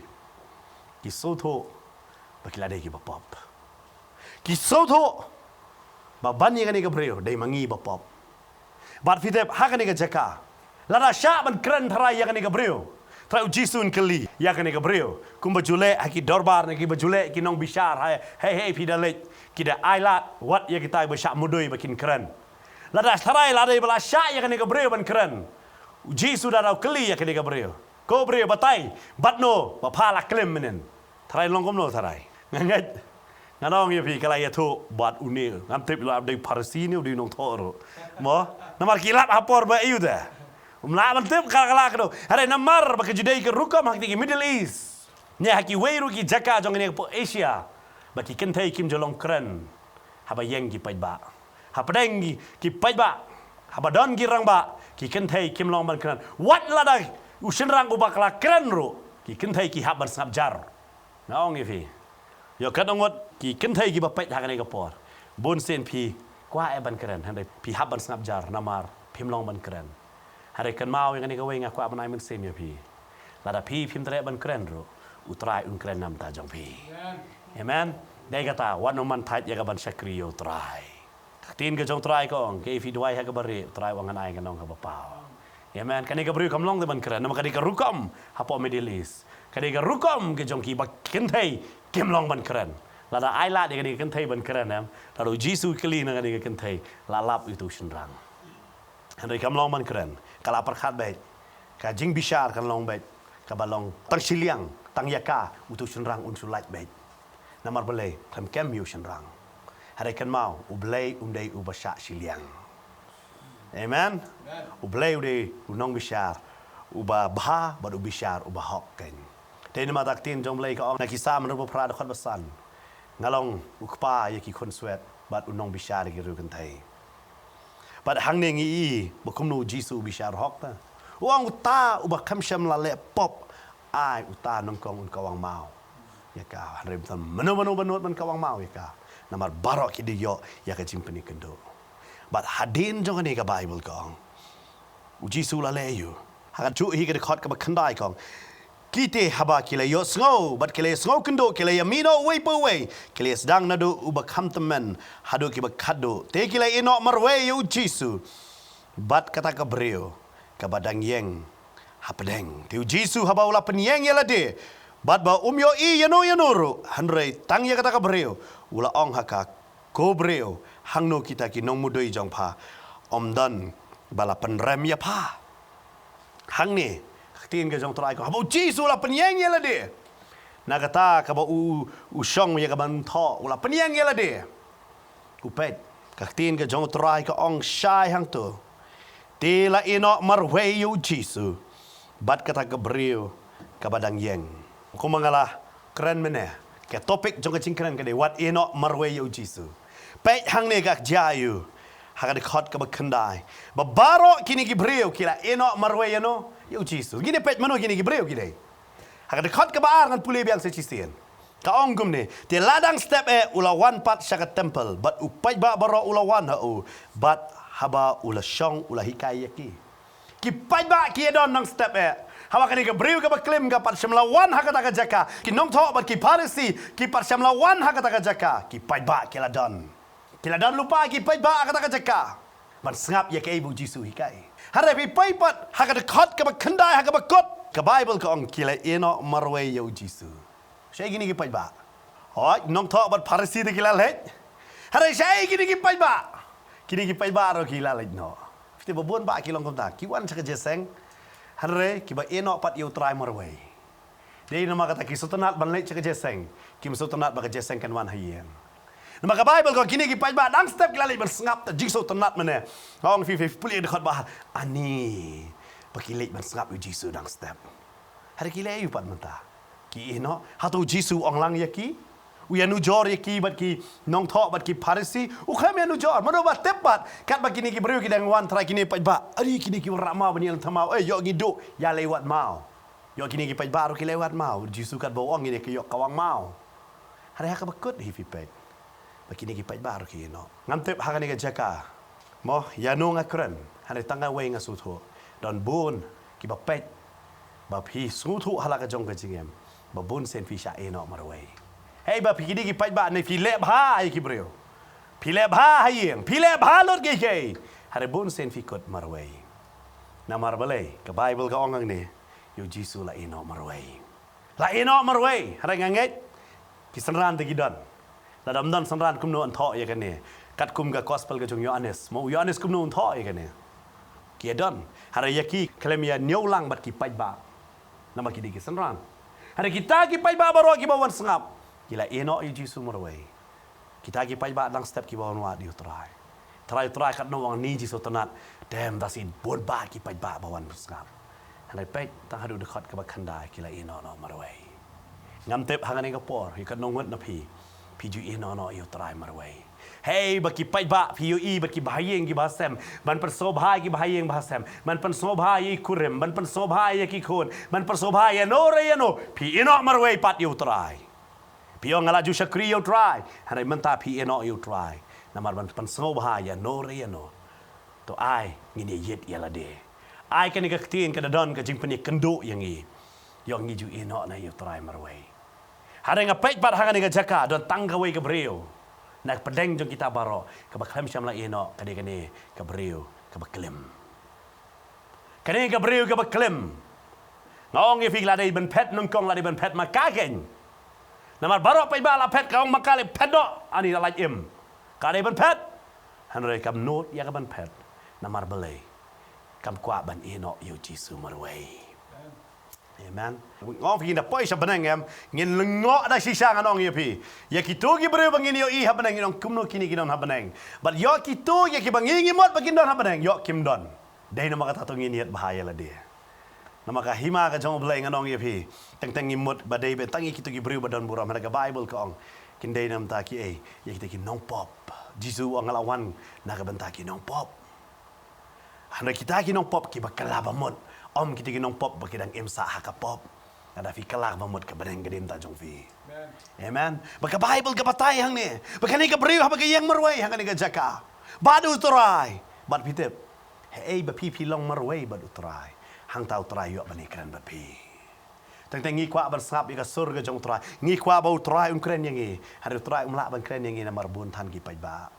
ki sngewthuh ba ki la dei kiba pop. Ki sngewthuh ba ban ïa kane ka briew dei ma ngi ba pop. Bad phi tip, ha kane ka jaka, lada shah ban kren tharai ïa kane ka briew, tharai u Jisu un kylli ïa kane ka briew, kumba ju leh ha ki dorbar ne kiba ju leh ki nongbishar, hei hei hei, phi da leit, ki da ailad wat ïa kitai ba shah mudui ba kin kren. Lada tharai, lada ba la shah ïa kane ka briew ban kren, u Jisu da dei u kylli ïa kane ka briew, ko briew, batai bad no ba pha la klim mynnin. Tharai long kumno tharai? Nga ngeit, ngan ong ïa phi, ka la ïathuh bad une, ngam tip la dei Pharisi ne u dei nongthoh ruh, mo? Namar ki lap ha por ba ïu te. Um lah ban tip ka la, ka la kano. Hynrei namar ba ka ju dei ka rukom ha ki Middle East, ne ha kiwei ruh ki jaka jong kane ka pdeng Asia, ba ki kynthei kim ju long kren haba ïeng ki paidbah. Hapdeng ki, ki paidbah, haba don ki rangbah, ki kynthei kim long ban kren. Wat lada u shynrang uba ka la kren ruh, ki kynthei ki hap ban sngap jar. Nga ong ïa phi, ïoh katno ngut ki kynthei kiba peit ha kane ka por, bun sien phi kwah eh ban kren, hynrei phi hap ban sngap jar namar phim long ban kren. Hynrei kynmaw ïa kane kawei, nga kwah ban ai mynsiem ïa phi, lada phi phim treh ban kren ruh, u Trai un kren namar jong phi. Amen. Dei kata, wat nym man thait ïa ka ban shakri ïa u Trai. Ka ktien ka jong u Trai ka ong, kaei phi duwai ha kaba rieh, u Trai u ong ngan ai, ngan ong ha kaba paw. Amen. Kane ka briew kam long te ban kren, namar ka dei ka rukom hapoh Middle East. Ka dei ka rukom ka jong kiba kynthei kim long ban kren. Lada ailad ïa kane ka kynthei ban kren, em, lada u Jisu u kylli na kane ka kynthei, la lap ïa utu u shynrang. Hynrei kam long ban kren, ka la pyrkhat beit, ka jingbishar kan long beit kaba long tang shiliang, tang ïa ka utu u shynrang un shu lait beit. Namar balei? Khlem kem ïa u shynrang. Hynrei kynmaw, U Blei um dei uba shah shiliang. Amen. U Blei u dei u nongbishar uba bha bad u bishar uba hok keiñ. Te namar ka ktien jong U Blei ka ong na ki Salm hynriew phra dkhot ba san, nga long u kpa ïa ki khun swet bad u nongbishar ïa ki riewkynthei. Bad hangne ngi i ba kumno u Jisu u bishar hok te. U ong uta uba khlem shym la leh pop, ai uta nyngkong un kawang maw ïa ka. Hynrei mynta mano mano ba nud ban kawang maw ïa ka, namar baroh ki dei ïoh ïa ka jingpynïakynduh. Bad hadien jong kane ka Baibl ka ong, u Jisu u la leh aïu? Ha kajuh hi ka dkhot kaba khyndai ka ong, ki te haba ki la ïohsngew bad ki la ïohsngew kynduh, ki la ïamih noh uwei pa uwei, ki la ïasdang naduh uba kham tymmen haduh kiba khatduh, te ki la ïehnoh marwei ïa u Jisu bad kata ka briew kaba dang ïeng hapdeng. Te u Jisu haba u la pynïeng ïa lade bad ba um ïohi ïano ïano ruh hynrei tang ïa kata ka briew, u la ong ha ka, Ko briew, hangno kita ki nongmudui jong pha, ym don ba la pynrem ïa pha? Hangne, ka ktien ka jong U Trai ka ong, haba U Jisu u la pynïeng ïa lade, na kata kaba u, u shong ïa ka ban thoh, u la pynïeng ïa lade. U peit, ka ktien ka jong U Trai ka ong shai hangto. Te la ïehnoh marwei ïa U Jisu bad kata ka briew kaba dang ïeng. Kumba nga la kren mynne, ka topic jong ka jingkren ka dei wat ïehnoh marwei ïa U Jisu. Peit hangne ka jia ïa u ha ka dkhot kaba khyndai, ba baroh kine ki briew ki la ïehnoh marwei ïano? Ïa U Jisu. Ngin ïa peit mano kine ki briew ki dei. Ha ka dkhot kaba ar ngan pule biang sa shisien. Ka ong kumne, te la dang step eh u la wan pat sha ka temple, bad u paidbah baroh u la wan ha u, bad haba u la shong u la hikai ïa ki. Ki paidbah ki ïa don dang step eh. Haba kane ka briew kaba klim ka pat shym la wan ha kata ka jaka, ki nongthoh bad ki Pharisi ki pat shym la wan ha kata ka jaka, ki paidbah ki la don. Ki la don lypa ki paidbah ha kata ka jaka ban sngap ïa kaei ba U Jisu u hikai. Hynrei phi peit pat ha ka dkhot kaba khyndai ha kaba kut, ka Baibl ka ong ki la ïehnoh marwei ïa U Jisu. Shaei kine ki paidbah? Hooid, nongthoh bad Pharisi te ki la leit. Hynrei shaei kine ki paidbah? Kine ki paidbah ruh ki la leit noh. Phi tip ba bun bah ki long kumta, ki wan sha ka jingïaseng, hynrei kiba ïehnoh pat ïa U Trai marwei. Dei namar kata ki sngewtynnat ban leit sha ka jingïaseng, kim sngewtynnat ba ka jingïaseng kan wan ha ïing. Namar ka Baibl ka ong kine ki paidbah dang step ki la leit ban sngap, ta jingsngewtynnat mynne. Nga ong phi, phi pule dkhot ba ar, ani ba ki leit ban sngap ïa U Jisu dang step. Hynrei ki leh aïu pat mynta? Ki ïehnoh. Hato U Jisu u ong lang ïa ki? U ïanujor ïa ki bad ki nongthoh bad ki Pharisi? U khlem ïanujor. Mano ba tip pat katba kine ki briew ki dang wan, Trai, kine paidbah, ari kine ki wanrah maw ban ïaleh thymmai. Eh, ïoh ngi duh, ïaleh wat maw. Ïoh kine ki paidbah ruh ki leh wat maw. U Jisu katba u ong, ngin ïa ïoh kawang maw. Hynrei ha kaba kut hi phi peit ba kine ki paidbah ruh ki ïehnoh. Ngam tip ha kane ka jaka mo ïano nga kren, hynrei tang kawei nga sngewthuh, don bun kiba peit ba phi sngewthuh ha la ka jong ka jingim ba bun sien phi shah ïehnoh marwei. Hei ba phi, kine ki paidbah ne phi leh bha ïa ki briew, phi leh bha ha ïing, phi leh bha lut kiei kiei, hynrei bun sien phi kut marwei. Namar balei? Ka Baibl ka ong hangne, ïa U Jisu la ïehnoh marwei. La ïehnoh marwei. Hynrei nga ngeit ki synran te ki don. Lada ym don synran kumno yn thoh ïa kane? Katkum ka gospel ka jong u Ïoannis, mo, u Ïoannis kumno un thoh ïa kane? Ki ïa don. Hynrei ïa ki khlem ïa ñiew lang bad ki paidbah, namar ki dei ki synran. Hynrei kita ki paidbah baroh kiba wan sngap, ki la ïehnoh ïa U Jisu marwei. Kita ki paidbah dang step kiba wan wad ïa U Trai. Trai, U Trai, katno wan ni jingsngewtynnat. Te mynta sien bun bah ki paidbah ba wan sngap. Hynrei peit, tang haduh dkhot kaba khyndai ki la ïehnoh noh marwei. Ngam tip ha kane ka por ïa katno ngut na phi, phi ju ïehnoh noh ïa U Trai marwei. Hei ba ki paidbah, phi ïohi bad ki bahaïing ki bahasem, ban pynsngewbha ïa ki bahaïing bahasem, ban pynsngewbha ïa i kurim, ban pynsngewbha ïa ki khun, ban pynsngewbha ïano re ïano, phi ïehnoh marwei pat ïa U Trai. Phi ong nga la ju shakri ïa U Trai, hynrei mynta phi ïehnoh ïa U Trai namar ban pynsngewbha ïano re ïano. To ai ngin ïa ïit ïa lade. Ai kane ka ktien ka da don ka jingpynïakynduh ïa ngi. Ïoh ngi ju ïehnoh noh ïa U Trai marwei. Hynrei nga peit pat ha kane ka jaka don tang kawei ka briew na ka pdeng jong kita baroh kaba khlem shym la ïehnoh, ka dei kane ka briew kaba klim. Kane ka briew kaba klim. Nga ong ïa phi, la dei ban phet nyngkong, la dei ban phet ma ka keiñ. Namar baroh paidbah la phet, ka ong ma ka leh phet noh, ani la lait im. Ka dei ban phet. Hynrei kam nud ïa ka ban phet. Namar balei? Kam kwah ban ïehnoh ïa U Jisu marwei. Amen. Nga ong phi, ngin da poi sha bneng em, ngin lyngngoh da shisha, ngan ong ïa phi. Ïa kito ki briew ba ngin ïohi ha bneng, ngin ong kumno kine ki don ha bneng. Bad ïoh kito ïa kiba ngi ngi mut ba kin don ha bneng, ïoh kim don. Dei namar kata to ngin ïeit bha ïa lade. Namar ka hima ka jong U Blei, ngan ong ïa phi, teng teng ngi mut ba dei ba tang ïa kito ki briew ba don burom, hynrei ka Baibl ka ong kin dei na ka bynta kiei? Ïa kita ki nongpop. Jisu u ong nga la wan na ka bynta ki nongpop. Hynrei kita ki nongpop kiba kylla ba mut, ym kita ki nongpop ba ki dang im sah ha ka pop. Lada phi kylla ba mut, ka bneng ka dei na ka bynta jong phi. Amen. Ba ka Baibl ka batai hangne ba kane ka briew haba ka ïeng marwei ha kane ka jaka bad U Trai, bad phi tip, haei ba phi phi long marwei bad U Trai, hangta U Trai u ïoh ban ïakren bad phi. Teng teng ngi kwah ban sngap ïa ka sur ka jong U Trai, ngi kwah ba U Trai un kren ïa ngi. Hynrei U Trai um lah ban kren ïa ngi namar bun than ki paidbah.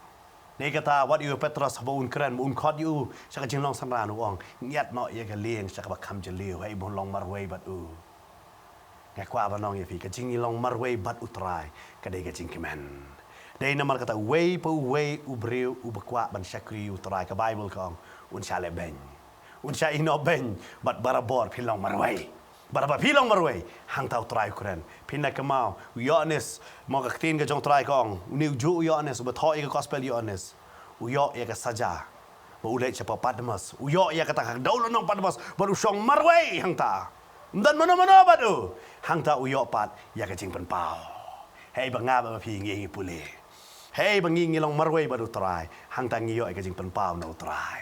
Dei kata wat ïa u Petros haba un kren, ba un khot ïa u sha ka jinglong synran, u ong, ngiat noh ïa ka lieng sha kaba kham jylliew, haei ba un long marwei bad u. Nga kwah ban ong ïa phi, ka jinglong marwei bad U Trai ka dei ka jingkmen. Dei namar kata uwei pa uwei u briew uba kwah ban shakri ïa u Trai, ka Baibl ka ong, un shah leh beiñ. Un shah ïehnoh beiñ, bad barabor phin long marwei. Bad haba phi long marwei, hangta u Trai u kren. Phin da kynmaw, u Ïoannis, mo, ka ktien ka jong u Trai ka ong, une ujuh u Ïoannis, uba thoh ïa ka gospel Ïoannis, u ïoh ïa ka saja ba u leit sha Patmos. U ïoh ïa kata ka dewlynnong Patmos, bad u shong marwei hangta. Ym don mano mano bad u. Hangta u ïoh pat ïa ka jingpynpaw. Hei ba nga bad ba phi ngi ïeng pule. Hei ba ngi ngi long marwei bad u Trai. Hangta ngi ïoh ïa ka jingpynpaw na u Trai.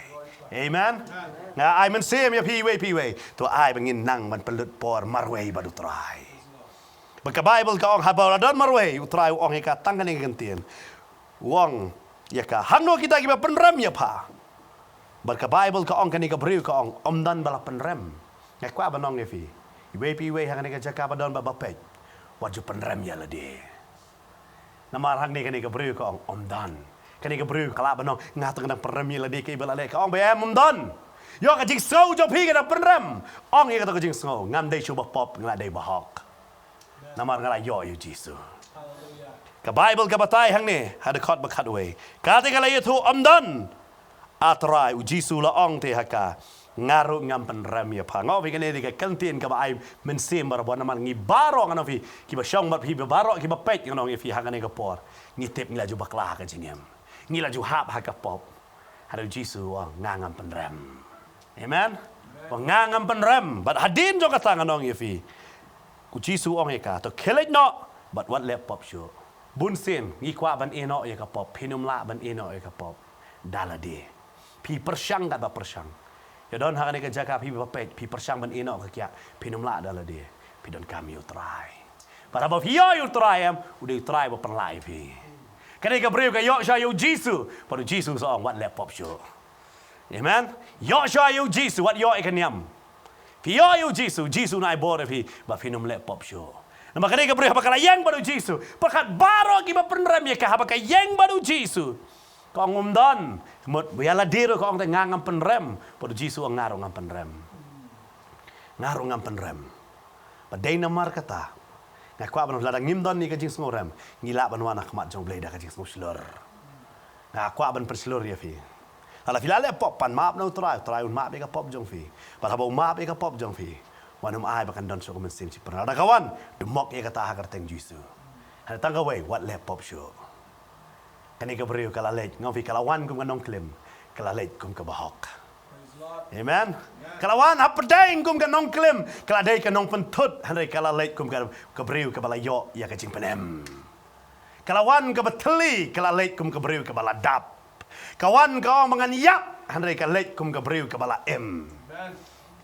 Amen. Nga ai mynsiem ïa phi iwei pa iwei, to ai ba ngin nang ban pynlut por marwei bad u Trai. Ba ka Baibl ka ong haba la don marwei, u Trai u ong ïa ka tang kane ka ktien. U ong ïa ka, hangno kita kiba pynrem ïa pha? Bad ka Baibl ka ong, kane ka briew ka ong, ym don ba la pynrem. Nga kwah ban ong ïa phi, iwei pa iwei ha kane ka jaka ba don ba bapeit, wat ju pynrem ïa lade. Namar hangne kane ka briew ka ong, ym don. Kane ka briew ka lah ban ong, nga tang dang pynrem ïa lade, kaei ba la leh, ka ong ba em, ym don. Ïoh ka jingsngew jong phi ka dang pynrem. Ong ïa kata ka jingsngew, ngam dei shuh ba pop, nga la dei ba hok. Namar nga la ïoh ïa u Jisu. Ka Baibl ka batai hangne ha dkhot ba khatwei, kata ka la ïathuh, ym don. A Trai, u Jisu la ong te ha ka, nga ruh ngam pynrem ïa pha. Nga ong ïa phi kane dei ka ktien kaba ai mynsiem barabor namar ngi baroh, ngan ong ïa phi, kiba shong bad phi baroh, kiba peit, ngan ong ïa phi ha kane ka por, ngi tip ngi la ju bakla ha ka jingim. Ngi la ju hap ha ka pop. Hynrei u Jisu u ong, nga ngam pynrem. Amen. U ong, nga ngam pynrem. Bad hadien jong kata ngan ong ïa phi, u Jisu u ong ïa ka, to khie leit noh bad wat leh pop shuh. Bunsien ngi kwah ban ïehnoh ïa ka pop, phin ym lah ban ïehnoh ïa ka pop da lade. Phi pyrshang katba pyrshang. Ïa don ha kane ka jaka phi bapeit, phi pyrshang ban ïehnoh ka kiad, phin ym lah da lade. Phi donkam ïa u Trai. Bad haba phi ïoh ïa u Trai, em, u dei u Trai ba pynlah ïa phi. Kane ka briew ka ïoh shwa ïa u Jisu, bad u Jisu sa ong, wat leh pop shuh. Amen. Ïoh shwa ïa u Jisu, wat ïoh ïa ka niam. Phi ïoh ïa u Jisu, u Jisu un ai bor ïa phi ba phin ym leh pop shuh. Namar kane ka briew haba ka la ïeng bad u Jisu, pyrkhat baroh kiba pynrem ïa ka, haba ka ïeng bad u Jisu, ka ong, ym don. Mut ïa lade ruh ka ong te, nga ngam pynrem. Bad u Jisu u ong, nga ruh ngam pynrem. Nga ruh ngam pynrem. Bad dei namar kata, nga kwah ban ong, lada ngim don ïa ka jingsngewrem, ngi lah ban wan ha khmat jong u Blei da ka jingsngew shlur. Nga kwah ban pynshlur ïa phi. Lada phi la leh pop, pan map na u Trai, u Trai un map ïa ka pop jong phi. Bad haba u map ïa ka pop jong phi, wan, um ai ba kan don shuh ka mynsiem shipor. Lada ka wan, to mok ïa kata ha ka kyrteng Jisu. Hynrei tang kawei, wat leh pop shuh. Kane ka briew ka la leit, nga ong ïa phi, ka la wan kum ka nongklim, ka la leit kum kaba hok. Amen. Ka la wan hapdeng kum ka nongklim, ka la dei ka nongpynthut, hynrei ka la leit kum ka, ka briew kaba la ïoh ïa ka jingpynim. Ka la wan kaba thylli, ka la leit kum ka briew kaba la dap. Ka wan ka ong ba ngan ïap, hynrei ka leit kum ka briew kaba la im.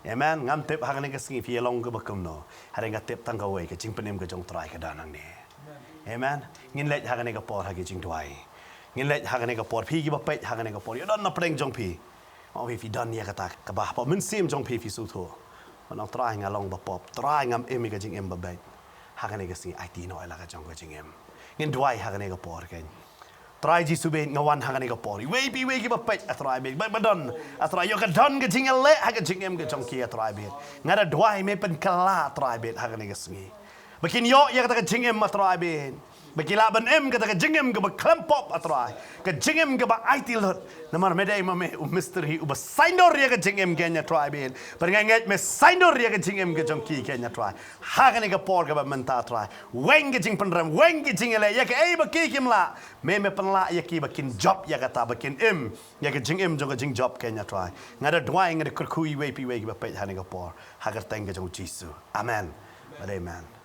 Amen. Ngam tip ha kane ka sngi phi ïa long kaba kumno, hynrei nga tip tang kawei, ka jingpynim ka jong u Trai ka don hangne. Amen. Ngin leit ha kane ka por ha ki jingduwai. Ngin leit ha kane ka por, phi kiba peit ha kane ka por, ïa don na pdeng jong phi. Nga ong ïa phi, don ïa kata kaba hapoh mynsiem jong phi, phi sngewthuh. Nga ong, Trai, nga long ba pop. Trai, ngam im ïa ka jingim ba beit. Ha kane ka sngi aiti noh ïa la ka jong ka jingim. Ngin duwai ha kane ka por keiñ. Trai Jisu beit, nga wan ha kane ka por. Iwei pa iwei kiba peit, A Trai beit, ba, ba don, A Trai, ïoh ka don ka jingïaleh ha ka jingim ka jong ki, A Trai beit. Nga da duwai me pynkylla, A Trai beit, ha kane ka sngi. Ba kin ïoh ïa kata ka jingim, A Trai beit. Ba ki lah ban im kata ka jingim kaba khlem pop, A Trai. Ka jingim kaba aiti lut. Namar me dei ma me u mistri uba saiñdur ïa ka jingim keiñ, A Trai beit. Bad nga ngeit me saiñdur ïa ka jingim ka jong ki keiñ, A Trai. Ha kane ka por kaba mynta, A Trai, weng ka jingpynrem, weng ka jingïaleh ïa kaei ba ki kim lah. Me, me pynlah ïa ki ba kin jop ïa kata, ba kin im ïa ka jingim jong ka jingjop keiñ, A Trai. Nga da duwai, nga da kyrkhu iwei pa iwei kiba peit ha kane ka por, ha ka kyrteng ka jong u Jisu. Amen. Bad amen.